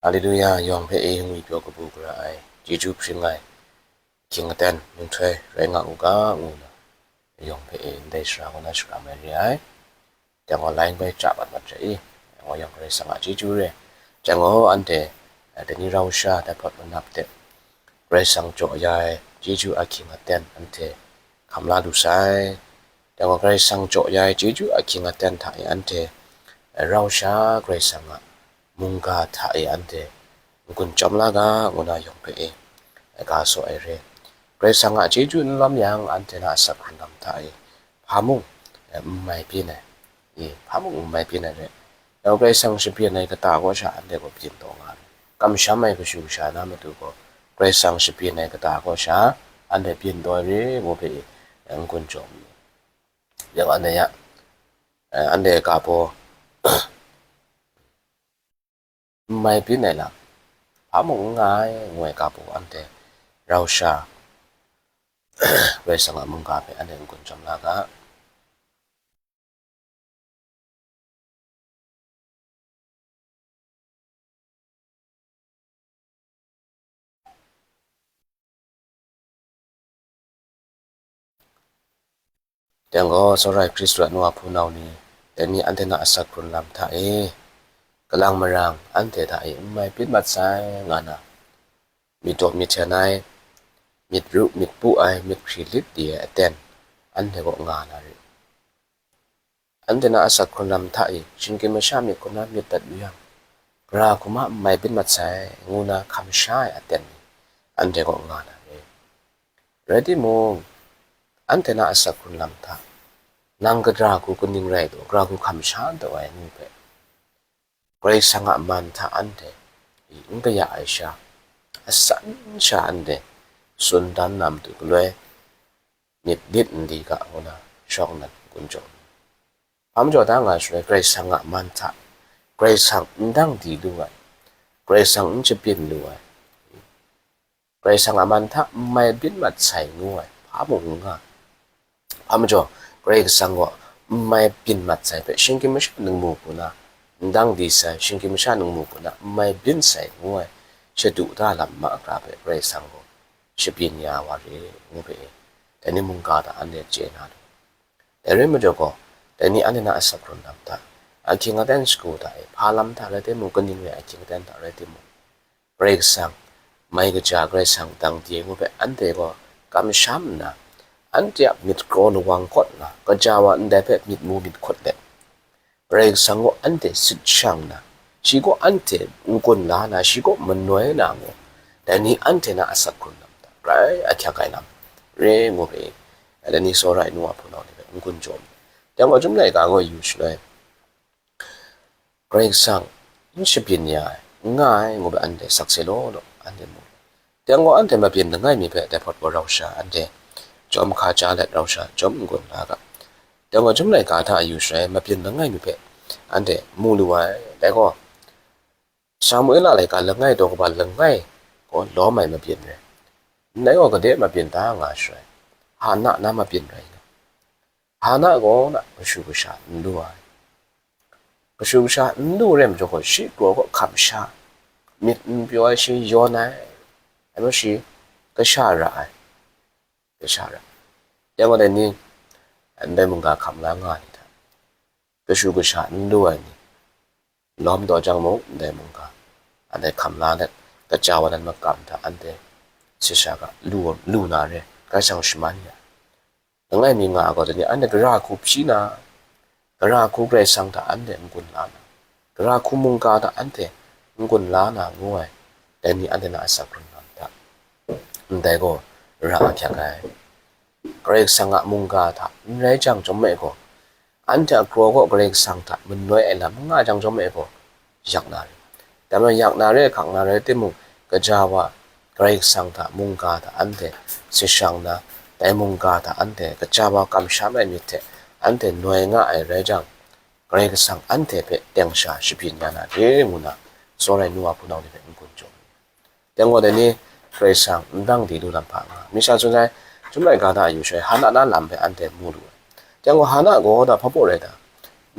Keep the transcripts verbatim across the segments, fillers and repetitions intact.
Haleluya, yawng hpe e ngwi pyaw kabu gara ai, chyeju hpring ai, ahkying aten nhtoi rai nga u ga, ngu na, yawng hpe e ndai sara kaw na shara mai re ai. Dai gaw, lai n bai chya mat mat re i, dai gaw, yawng Karai Kasang a chyeju re. Dai gaw, anhte, eh, dai ni rau sha, dai hpawt manap de, Karai Kasang jaw ya ai chyeju ahkying aten anhte hkam la lu sai. Dai gaw, Karai Kasang jaw ya ai chyeju ahkying aten hta e anhte, eh, rau sha Karai Kasang a mungga hta e anhte n-gun chyawm la ga, ngu na yawng hpe e, eh, ga saw ai re. Karai Kasang a chyeju n lawm yang, anhte na asak hkrun lam hta e hpa mung, eh, n mai byin ai, e, hpa mung n mai byin ai re. Dai gaw, Karai Kasang shabyin ai kata kaw sha anhte gaw byin taw nga ai. Kamsham ai kashu kasha na matu gaw, Karai Kasang shabyin ai kata kaw sha anhte byin taw ai re, ngu hpe e, eh, n-gun chyawm ai. Yang anhte ya, eh, anhte ga baw n mai byin ai lam, hpa mung n nga ai, ngu ai ga baw anhte rau sha Karai Kasang a mungga hpe anhte n-gun chyawm la ga. Dai gaw, tsawra ai Hkristu a nu a hpunau ni, dai ni anhte na asak hkrun lam hta e, kalang marang anhte hta e n mai byin mat sai, nga na, myit daw myit hten ai, myit ru myit pu ai, myit hkri lit di ai aten anhte kaw nga na re. Anhte na asak hkrun lam hta e shinggyim masha myit hkuna myit dat yu yang, gara hku ma n mai byin mat sai, ngu na hkam sha ai aten ni anhte kaw nga na re. Rai timung, anhte na asak hkrun lam hta, nang gara hku kaning rai taw, gara hku hkam sha n taw ai, ngu hpe, Karai Kasang a man hta anhte n kaya ai sha, asan sha anhte tsun dan na matu galoi, myit lit n di ga, ngu na shawng nnan n-gun jaw. Hpa majaw da nga shaloi, Karai Kasang a man hta, Karai Kasang n dang di lu ai, Karai Kasang n shabyin lu ai, Karai Kasang a man hta n mai byin mat sai ngu ai, hpa mung n nga. Hpa majaw, Karai Kasang gaw n mai byin mat sai hpe, shinggyim masha ningmu hku na n dang di sai, shinggyim masha ningmu hku na n mai byin sai ngu ai, shadu da lam mahkra hpe Karai Kasang gaw shabyin ya wa re, ngu hpe, dai ni mungga hta anhte chye na lu. Dai rai majaw gaw, dai ni anhte na asak hkrun lam hta, ahkying aten shagu hta e, hpa lam hta rai timung, kaning rai ahkying aten hta rai timung, Karai Kasang, mai kaja Karai Kasang dang di ai ngu hpe anhte gaw kamsham nna, anhte a myit kraw lawang kaw nna, kaja wa ndai hpe myit mu myit hkut let, Karai Kasang gaw anhte sit shang nna, shi gaw anhte n-gun la na, shi gaw manoi na ngu, dai ni anhte na asak hkrun lam hta grai ahkyak ai lam re ngu hpe, dai ni tsawra ai nu a hpunau ni hpe n-gun jaw ai. Dai gaw, Chyum laika gaw yu shaloi, Karai Kasang n shabyin ya ai, n nga ai, ngu hpe anhte sakse law law anhte mu. Dai gaw, anhte mabyin langai mi hpe dai hpawt gaw rau sha anhte chyawm hka ja let, rau sha chyawm n-gun la ga. Dai gaw, Chyum laika hta yu shaloi, mabyin langai mi hpe anhte mu lu ai. Dai gaw, Samuela laika langai daw kaba langai gaw lawm ai mabyin rai. Ndai gaw, gade mabyin ta nga shaloi, Hana na mabyin rai nga. Hana gaw na kashu kasha n lu ai. Kashu kasha n lu rai majaw gaw, shi kraw gaw hkam sha, myit n pyaw ai, shi yawn ai, anhte shi kasha ra ai, kasha ra. Yang gaw, dai ni, ndai mungga hkam la nga ai ni hta, kashu kasha n lu ai ni, lawm taw jang mung, ndai mungga, anhte hkam la let, kaja wa nan makam hta anhte sasha ga lu, lu na re, Karai Kasang shaman ya. Langai mi nga ai gaw, dai ni anhte gara hku hpyi na, gara hku Karai Kasang hta anhte n-gun la na, gara hku mungga hta anhte n-gun la na ngu ai, dai ni anhte na asak hkrun lam hta, ndai gaw ra ahkyak ai. Karai Kasang a mungga hta n rai jang chyawm e gaw, anhte a kraw gaw Karai Kasang hta manoi ai lam n nga jang chyawm e gaw, yak na re. Dai majaw, yak na re, hkak na rai timung, kaja wa Karai Kasang hta, mungga hta anhte sashang na, dai mungga hta anhte kaja wa kamsham ai myit hte anhte noi nga ai rai jang, Karai Kasang anhte hpe teng sha shabyin ya na re, ngu na, tsawra ai nu wa hpunau ni hpe n-gun jaw. Dai gaw, dai ni Karai Kasang n dang di lu lam hpa nga, mi sha tsun sai, Chyum laika hta yu shaloi, Hana na lam hpe anhte mu lu ai. Dai gaw, Hana gaw da hpa baw rai ta?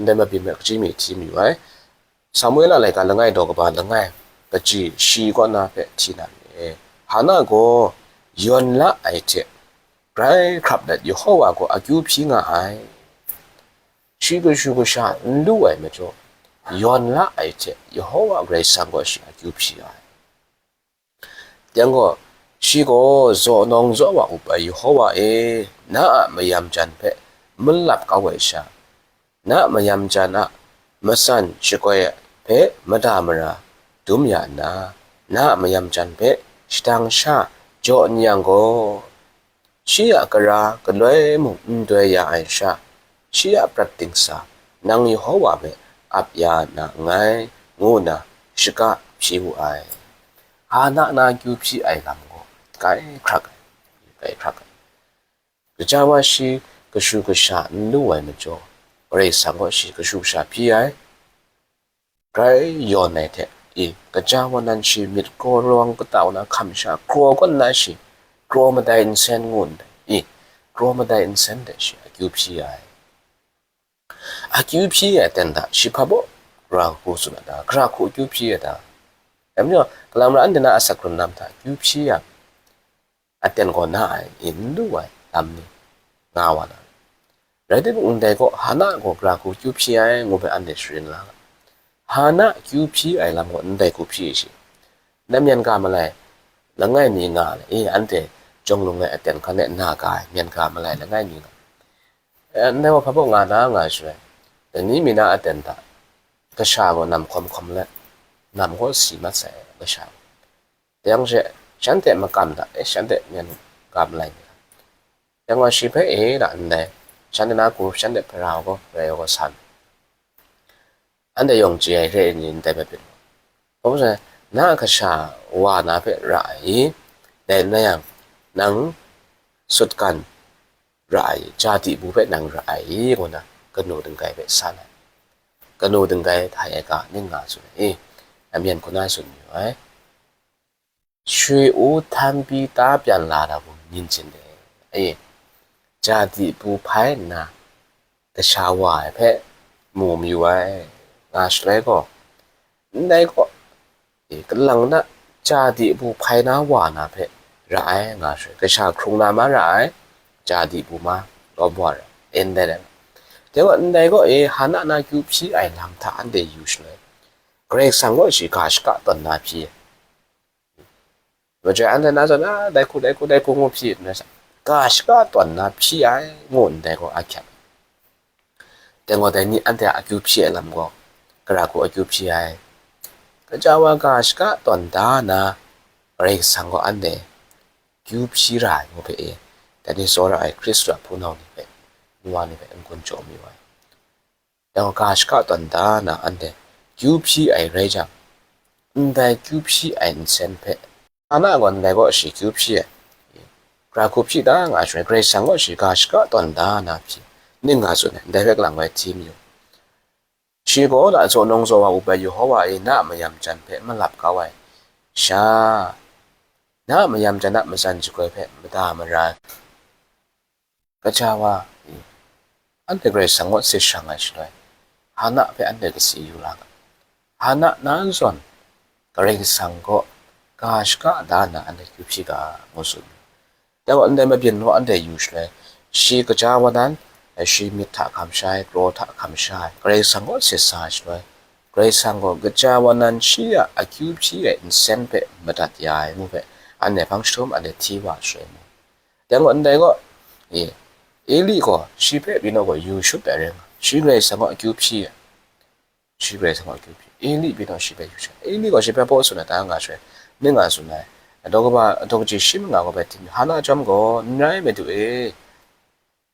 Ndai mabyin hpe hkachyi mi hti mayu ai. Samuela laika langai daw kaba langai, kaji shi kaw na hpe hti na mi e. Hana gaw yawn la ai hte grai hkrap let Yehova gaw akyu hpyi nga ai. Shi kashu kasha n lu ai majaw, yawn la ai hte Yehova Karai Kasang gaw shi akyu hpyi ai. Yang gaw, shi gaw zaw nawng zaw wa up ai Yehova e, na a mayam jan hpe malap kau ai sha, na a mayam jan a matsan shakoi hpe mada mara dum ya nna, na a mayam jan hpe shadang sha jaw n yang gaw, shi a kara galoi mung n doi ya ai sha, shi a prat dingsa, nang Yehova hpe ap ya na nngai, ngu nna shaga hpyi wu ai. Hana na akyu hpyi ai lam gaw, grai hkrak ai, grai hkrak ai. Kaja wa shi kashu kasha n lu ai majaw, Karai Kasang gaw shi kashu kasha hpyi ai. Grai yawn ai hte, i, kaja wa nan shi myit kraw rawng kata wa na hkam sha kraw kaw nna shi, kraw madai nsen ngu ndai, i, kraw madai nsen de shi akyu hpyi ai. Akyu hpyi ai aten hta shi hpa baw, gara hku tsun ai ta, gara hku akyu hpyi ai ta? Dai majaw, galam ra anhte na asak hkrun lam hta akyu hpyi yang, aten gaw na ai, i, n lu ai lam ni nga wa na. Rai timung, ndai gaw Hana gaw gara hku akyu hpyi ai ngu hpe anhte sharin la ga. Hana akyu hpyi ai lam gaw ndai hku hpyi shi. Na myen ga malai langai mi nga le, i, anhte jawng lung ai aten hkan e na ga ai myen ga malai langai mi nga. E, ndai gaw hpa baw nga na nga shaloi, dai ni mi na aten hta kasha gaw nam hkawm hkawm let, nam gaw si mat sai, kasha gaw. Dai yang she, shanhte makam hta e shanhte myen ga malai mi. Dai gaw shi hpe e da ndai, shanhte na hku shanhte hpara gaw, rai gaw san. Anhte yawng chye ai re ai ni ndai hpe byin. Hpa majaw, na a kasha wa na hpe ra ai i, dai n rai yang, nang sutgan ra ai i, jadi bu hpe nang ra ai i, ngu nna kanu dinggai hpe san ai. Kanu dinggai htai ai ga ning nga tsun ai i, amyen hku na tsun mayu ai. ရွှေအိုးထမ်းပြီး သားပြန်လာတာကို မြင်ချင်တယ်။ အင်း ဂျာတိအပူဖဲနာ ကရှားဝါဟဲဖဲ မူမယူဝဲ ငါရှလဲကော Ndai gaw, e, kalang na, jadi bu hpai na wa na hpe ra ai, nga shai, kasha hkrung na ma ra ai, jadi bu ma, lawm wa ra, e, ndai rai. Dai gaw, ndai gaw, e, Hana na kyu hpyi ai lam hta anhte yu shaloi, Karai Kasang gaw shi ga shaka tawn na hpyi ai. Majoi anhte na zawn, a, dai hku, dai hku, dai hku ngu hpyi nna sa, ga shaka tawn na hpyi ai, ngu ndai gaw ahkyak. Dai gaw, dai ni anhte a akyu hpyi ai lam gaw, gara hku akyu hpyi ai. Kaja wa ga shaka tawn da na, Karai Kasang gaw anhte kyu hpyi ra ai ngu hpe e, dai ni tsawra ai Hkristu a hpunau ni hpe, nwa ni hpe n-gun jaw mayu ai. Dai gaw ga shaka tawn da na anhte kyu hpyi ai rai jang, ndai kyu hpyi ai nsen hpe, Hana gaw ndai gaw shi kyu hpyi ai, gara hku hpyi da nga shai, Karai Kasang gaw shi ga shaka tawn da na hpyi, ning nga tsun ai, ndai hpe kalang wai hti mayu. Shi gaw na zaw nawng zaw wa up ai Yawhawa e na a mayam jan hpe malap kau ai sha, na a mayam jan a matsan shakoi hpe mada mara ai. Kaja wa, anhte Karai Kasang gaw tsit shang ai shaloi, Hana hpe anhte kasi yu la ga. Hana nan zawn, Karai Kasang gaw ga shaka da na anhte kyu hpyi ga, ngu tsun. Dai gaw ndai mabyin gaw anhte yu shaloi, shi kaja wa nan, shi myit hta hkam sha ai, kraw hta hkam sha ai, Karai Kasang gaw tsit sa ai shaloi, Karai Kasang gaw kaja wa nan shi a akyu hpyi ai nsen hpe madat ya ai ngu hpe, anhte hpang jahtum anhte hti wa ai shaloi mu. Dai gaw, ndai gaw, e, Eli gaw shi hpe pyi naw gaw yu shut ai rai nga, shi Karai Kasang gaw akyu hpyi ai. Shi Karai Kasang gaw akyu hpyi, Eli pyi naw shi hpe yu shut ai. Eli gaw shi hpe baw tsun ai ta nga shai, ning nga tsun ai. Ataw kaba, ataw kaji shi manga gaw bai htim, Hana chyawm gaw, n rai, Madu e,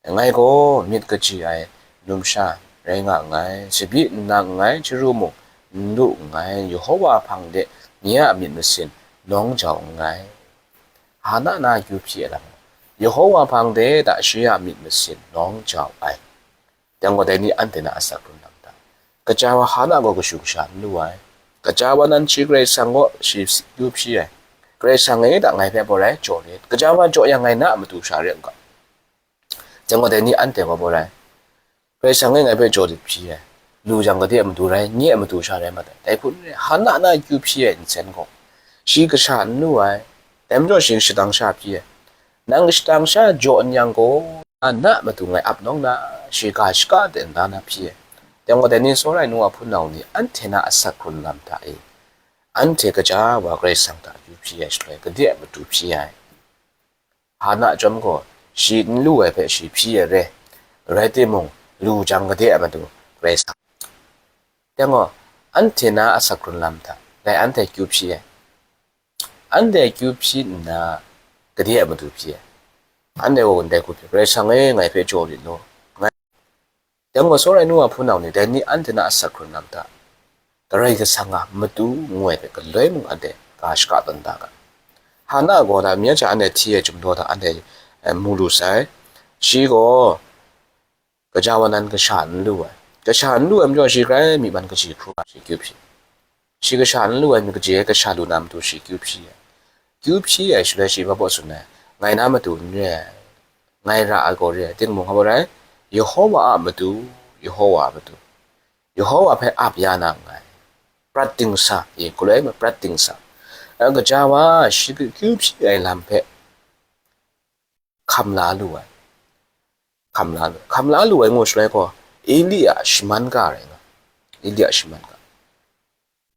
ngai gaw myit kaji ai numsha rai nga nngai, tsabyi n nang nngai, chyaru mung n lu nngai, Yawhawa hpang de nye a myit masin nawng jau nngai. Hana na akyu hpyi ai lam, Yawhawa hpang de hta shi a myit masin nawng jau ai. Dai gaw dai ni anhte na asak hkrun lam hta, kaja wa Hana gaw kashu kasha n lu ai. Kaja wa nan shi Karai Kasang gaw shi kyu hpyi ai. Karai Kasang e hta ngai hpe baw rai jaw rit. Kaja wa jaw yang ngai na a matu sha re n ga. Dai gaw dai ni anhte gaw baw rai. Karai Kasang e ngai hpe jaw rit hpyi ai. lu jang gade a matu rai, nye a matu sha rai mat ai. Dai hpun re, Hana na akyu hpyi ai nsen gaw, shi kasha n lu ai, dai majaw shi shadang sha hpyi ai. Nang shadang sha jaw n yang gaw, na a matu ngai ap nawng na, shi ga shaka ten da na hpyi ai. Dai gaw, dai ni tsawra ai nu a hpunau ni, anhte na asak hkrun lam hta e, anhte kaja wa Karai Kasang hta akyu hpyi ai shaloi, gade a matu hpyi ai. Hana chyawm gaw, shi n lu ai hpe shi hpyi ai re, rai timung, lu jang gade a matu Karai Kasang. Dai gaw, anhte na asak hkrun lam hta, dai anhte akyu hpyi ai. Anhte akyu hpyi nna, gade a matu hpyi ai. Anhte gaw ndai hku hpyi, Karai Kasang e, ngai hpe jaw rit law, ngai. Dai gaw, tsawra ai nu a hpunau ni, dai ni anhte na asak hkrun lam hta, Karai Kasang a matu ngu ai hpe galoi mung anhte ga shaka tawn da ga. Hana gaw na, myen sha anhte hti ai chum daw hta anhte, eh, mu lu sai. Shi gaw, kaja wa nan kasha n lu ai. Kasha n lu ai majaw shi grai myi man kaji hkru ai, shi akyu hpyi. Shi kasha n lu ai myit kaji e kasha lu na matu shi akyu hpyi ai. Akyu hpyi ai shaloi shi hpa baw tsun ai, ngai na matu n re ai. Ngai ra ai gaw re ai. Timung hpa baw rai, Yehowa a matu, Yehowa a matu. Yehowa hpe ap ya na nngai. Prat dingsa, e, galoi ma prat dingsa. Ai kaja wa shi akyu hpyi ai lam hpe hkam la lu ai. Hkam la lu, hkam la lu ai ngu shaloi gaw, Eli a shaman ga rai nga. Eli a shaman ga.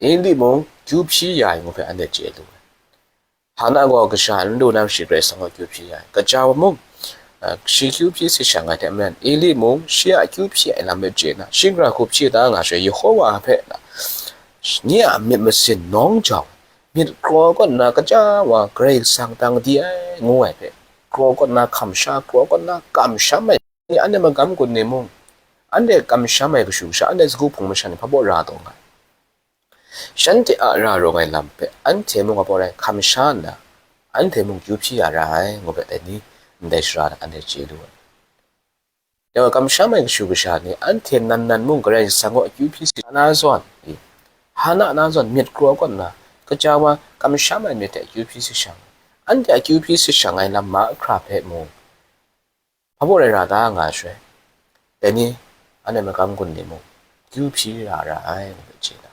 Eli mung akyu hpyi ya ai ngu hpe anhte chye lu ai. Hana gaw kasha n lu na shi Karai Kasang gaw akyu hpyi ya ai. Kaja wa mung, ah, shi akyu hpyi sit shang ai hte maren, Eli mung shi a akyu hpyi ai lam hpe chye na, shingkra hku hpyi da nga shaloi, Yehowa hpe na, nye a myit masin nawng jau, myit kraw kaw nna kaja wa Karai Kasang dang di ai ngu ai hpe, kraw kaw nna hkam sha, kraw kaw nna kamsham ai ni, anhte magam gun ni mung, anhte kamsham ai kashu kasha, anhte sagu hpung masha ni hpa baw ra taw nga ai. Shanhte a ra rawng ai lam hpe anhte mung hpa baw rai hkam sha nna, anhte mung akyu hpyi ya ra ai, ngu hpe dai ni ndai shara na anhte chye lu ai. Dai wa kamsham ai kashu kasha ni, anhte nan nan mung Karai Kasang gaw akyu hpyi sit na zawn, i, Hana na zawn myit kraw kaw nna, kaja wa kamsham ai myit hte akyu hpyi sit shang, anhte akyu hpyi sit shang ai lam mahkra hpe mung, hpa baw rai ra da nga shaloi, dai ni, anhte magam gun ni mung, akyu hpyi ra ra ai, ngu hpe chye na.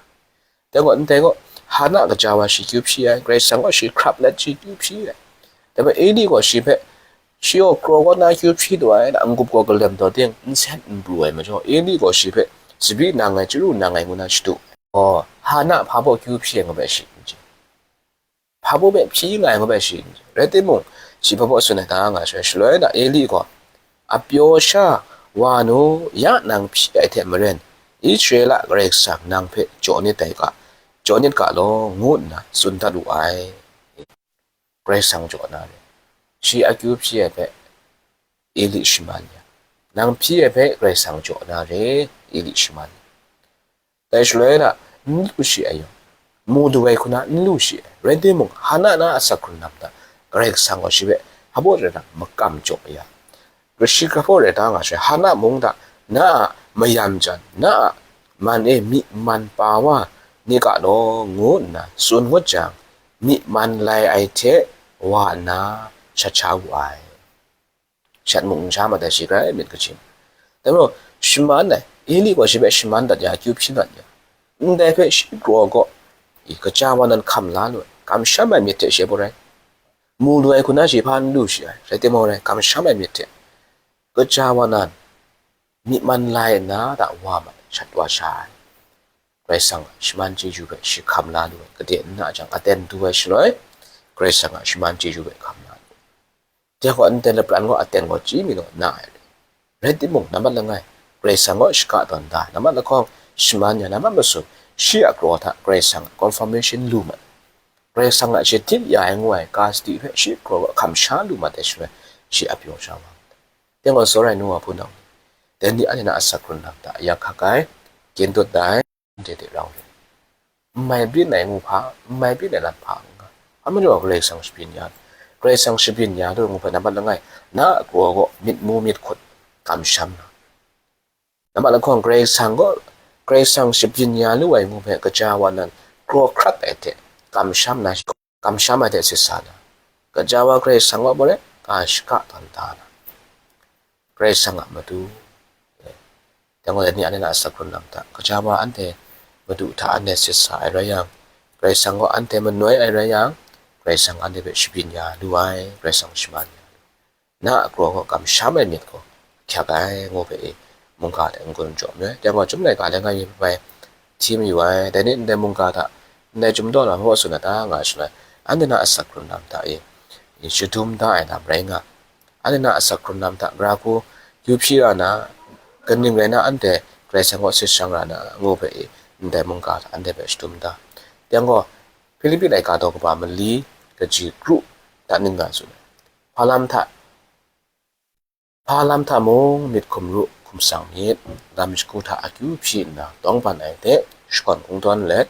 Dai gaw, ndai gaw, Hana kaja wa shi akyu hpyi ai, Karai Kasang gaw shi hkrap let shi akyu hpyi ai. Dai hpe Eli gaw shi hpe, shi gaw kraw kaw na akyu hpyi lu ai, n-gup gaw galem taw ting, nsen n pru ai majaw, Eli gaw shi hpe, tsabyi nang ngai, chyaru nang ngai ngu na shadu. Gaw, Hana hpa baw akyu hpyi ai ngu hpe shi n chye. Hpa baw hpe hpyi nga ai ngu hpe shi n chye. Rai timung, shi hpa baw tsun ai da nga shaloi, shaloi na Eli gaw, a pyaw sha, wa nu, ya nang hpyi ai hte maren, Israela Karai Kasang nang hpe jaw nit dai ga, jaw nit ga law, ngu nna tsun dat wu ai. Karai Kasang jaw na re, shi akyu hpyi ai hpe Eli shaman ya, nang hpyi ai hpe Karai Kasang jaw na re, Eli shaman ya. Dai shaloi na, n lu shi ai yaw, mu lu ai hku na n lu shi ai. Rai timung, Hana na asak hkrun lam hta, Karai Kasang gaw shi hpe hpa baw rai na makam jaw ya. Shi hpa baw rai da nga shaloi, Hana mung hta, na a mayam jan, na a man e myi man pa wa ni ga law, ngu nna tsun ngut jang, myi man lai ai hte wa nna shat sha wu ai. Shat mung n sha mat ai shi grai myit kachyin. Dai majaw, shaman ai, Eli gaw shi hpe shaman dat ya, akyu hpyi dat ya. Ndai hpe shi kraw kaw, i, kaja wa nan hkam la lu ai, kamsham ai myit hte shi baw rai. Mu lu ai hku na shi hpa n lu shi ai, rai timung rai, kamsham ai myit hte, kaja wa nan, myi man lai nna da wa mat, shat wa sha ai. Karai Kasang a shaman chyeju hpe shi hkam la lu ai, gade n na jang, aten du ai shaloi, Karai Kasang a shaman chyeju hpe hkam la lu ai. Dai gaw, ndai lapran gaw aten gaw chyi mi naw na ai re. Rai timung, nambat langai, Karai Kasang gaw shaka tawn da, nambat lahkawng, shaman ya, nambat masum, shi a kraw hta Karai Kasang a confirmation lu mat. Karai Kasang a shadit ya ai ngu ai, ka sadi hpe shi kraw gaw hkam sha lu mat ai shaloi, shi a pyaw sha wa mat. Dai gaw, tsawra ai nu wa hpunau ni, dai ni anhte na asak hkrun lam hta, yak hkak ai, kyen dut ai, ndai de rau re. N mai byin ai ngu hpa, n mai byin ai lam hpa n nga. Hpa majaw Karai Kasang shabyin ya, Karai Kasang shabyin ya lu ngu hpe nambat langai, na a kraw gaw myit mu myit hkut kamsham na. Nambat lahkawng Karai Kasang gaw, Karai Kasang shabyin ya lu ai ngu hpe kaja wa nan kraw hkrat ai hte kamsham na, kamsham ai hte sit sa na. Kaja wa Karai Kasang gaw bawre, ka shaka tawn da na. Karai Kasang a matu, Dang gaw, dai ni anhte na asak hkrun lam hta, kaja wa anhte Madu hta anhte sit sa ai rai yang, Karai Kasang gaw anhte manoi ai rai yang, Karai Kasang anhte hpe shabyin ya lu ai, Karai Kasang shaman ya lu ai. Na a kraw gaw kamsham ai myit gaw ahkyak ai, ngu hpe i mungga hte n-gun jaw ai. Dang gaw, Chyum laika langai mi hpe bai hti mayu ai. Dai ni ndai mungga hta ndai Chyum daw na hpaw tsun na ta nga shaloi, anhte na asak hkrun lam hta i, i shadum da ai lam rai nga, anhte na asak hkrun lam hta gara hku kyu hpyi ra na, kaning rai na anhte Karai Kasang kaw sit shang ra na, ngu hpe i ndai mungga hta anhte hpe shadum da. Dang gaw, Hpilipi laika daw kaba mali kaji kru hta ning nga tsun ai. Hpa lam hta, hpa lam hta mung myit hkum ru hkum sang myit, lam shagu hta akyu hpyi nna tawngban ai hte shakawn kungdawn let,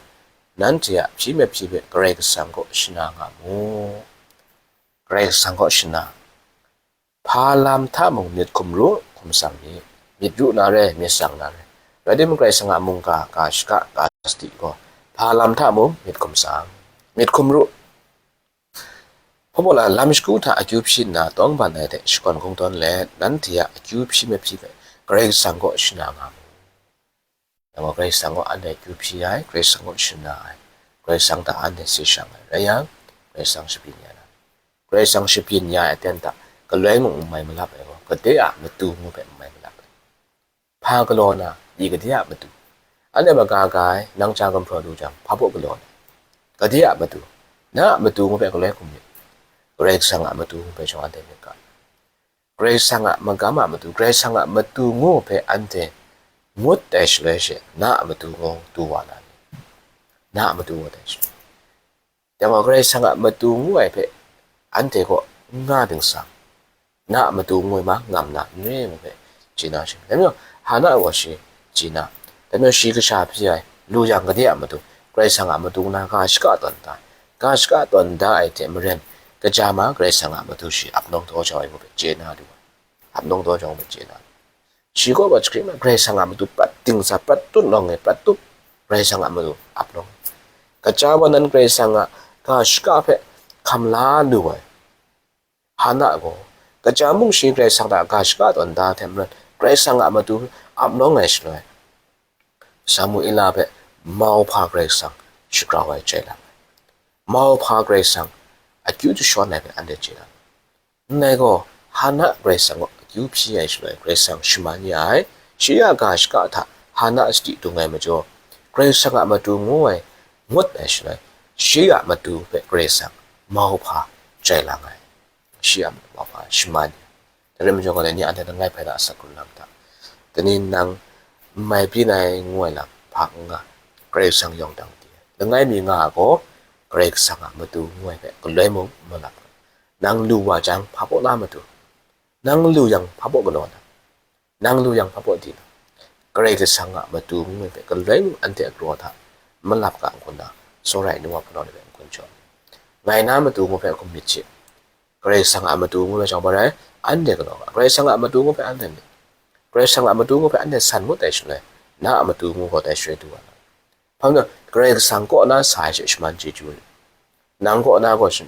nanhte a hpyi mahpyi hpe Karai Kasang kaw shana nga mu. Karai Kasang kaw shana. Hpa lam hta mung myit hkum ru hkum sang myit, myit ru na re, myit sang na re. Rai timung, Karai Kasang a mungga ga shaka ga sadi gaw, hpa lam hta mung myit hkum sang, myit hkum ru. Hpaw la lam shagu hta akyu hpyi nna tawngban ai hte shakawn kungdawn let, nanhte a akyu hpyi mahpyi hpe Karai Kasang kaw shana nga mu. Dang gaw, Karai Kasang gaw anhte akyu hpyi ai, Karai Kasang gaw shana ai, Karai Kasang hta anhte sit shang ai rai yang, Karai Kasang shabyin ya na, Karai Kasang shabyin ya ai aten hta galoi mung n mai malap ai gaw, kade a matu ngu hpe n mai malap ai. Hpa galaw na, i kade a matu? Anhte maga ga ai, nang ja gumhpraw lu jang, hpa baw galaw na? Kade a matu? Na a matu ngu hpe galoi hkum myit. Karai Kasang a matu ngu hpe chyawm anhte myit ga. Karai Kasang a magam a matu, Karai Kasang a matu ngu hpe anhte ngut ai shaloi she, na a matu ngu du wa na ni? Na a matu ngut ai shaloi. Dang gaw, Karai Kasang a matu ngu ai hpe anhte kaw n nga dingsang, na a matu ngu ai ma ngam na n re ngu hpe chye na shi. Dai majaw, Hana gaw shi chye na, dai majaw shi kasha hpyi ai, lu yang kade a matu, Karai Kasang a matu ngu na ga shaka tawn da ai, ga shaka tawn da ai hte maren, kaja ma Karai Kasang a matu shi ap nawng daw jau ai ngu hpe chye na lu ai, ap nawng daw jau ai ngu hpe chye na lu ai. Shi gaw, gaw shakri ma, Karai Kasang a matu prat dingsa, prat tut nawng e, prat tup, Karai Kasang a matu ap nawng. Kaja wa nan Karai Kasang a ga shaka hpe hkam la lu ai. Hana gaw, kaja mung shi Karai Kasang hta ga shaka tawn da hte maren, Karai Kasang a matu ap nawng ai shaloi, Samuela hpe mauhpa Karai Kasang shagrau ai chye lang ai. Mauhpa Karai Kasang akyu jashawn ai hpe anhte chye lang ai. Ndai gaw, Hana Karai Kasang kaw akyu hpyi ai shaloi, Karai Kasang shaman ya ai, shi a ga shaka hta Hana sadi dung ai majaw, Karai Kasang a matu ngu ai ngut ai shaloi, shi a matu hpe Karai Kasang mauhpa chye lang ai, shi a matu mauhpa shaman ya ai. Dai rai majaw, gaw, dai ni anhte langai hpai na asak hkrun lam hta, dai ni nang n mai byin ai ngu ai lam hpa n nga, Karai Kasang yawng dang di ai. Langai mi nga ai gaw, Karai Kasang a matu ngu ai hpe galoi mung n malap ai. Nang lu wa jang, hpa baw la matu? Nang lu yang, hpa baw galaw na? Nang lu yang, hpa baw di na? Karai Kasang a matu ngu ai hpe galoi mung anhte a kraw hta malap ga n-gun na, tsawra ai nu wa hpunau ni hpe n-gun jaw. Ngai na matu ngu hpe hkum myit she. Karai Kasang a matu ngu hpe chyawm ai rai, anhte galaw ga. Karai Kasang a matu ngu hpe anhte myit. Karai Kasang a matu ngu hpe anhte san ngut ai shaloi, na a matu ngu gaw dai shaloi du wa na. Hpa majaw, Karai Kasang kaw na sa ai she shaman chyeju rit. Nang kaw na gaw sha-,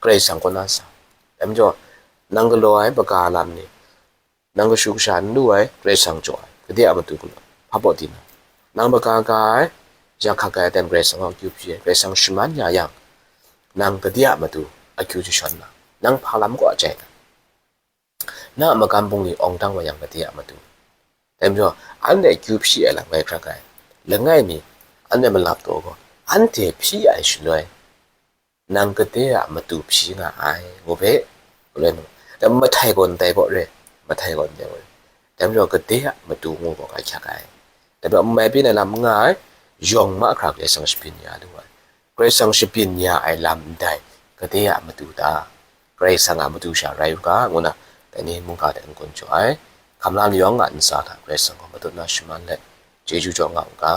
Karai Kasang kaw na sa. Dai majaw, nang galaw ai maga lam ni, nang kashu kasha n lu ai, Karai Kasang jaw ai, kade a matu galaw, hpa baw di na? Nang maga ga ai, yak hkak ai aten Karai Kasang kaw akyu hpyi ai, Karai Kasang shaman ya yang, nang kade a matu akyu jashawn na? Nang hpa lam kaw a chye na? Na a magam bungli awng dang wa yang, kade a matu? Dai majaw, anhte akyu hpyi ai lam rai hkrak ai. Langai mi, anhte malap taw gaw, anhte hpyi ai shaloi, nang kade a matu hpyi nga ai, ngu hpe, galoi mung, dai mahtai gaw ndai gaw re, mahtai gaw ndai gaw re. Dai majaw, kade a matu ngu gaw ga hkyak ai. Dai majaw, n mai byin ai lam n nga ai, yawng mahkra Karai Kasang shabyin ya lu ai. Karai Kasang shabyin ya ai lam ndai, kade a matu ta? Karai Kasang a matu sha rai u ga, ngu na, dai ni mungga hte n-gun jaw ai. Hkam la layawng a ntsa hta Karai Kasang gaw matut na shaman let, chyeju jaw nga u ga.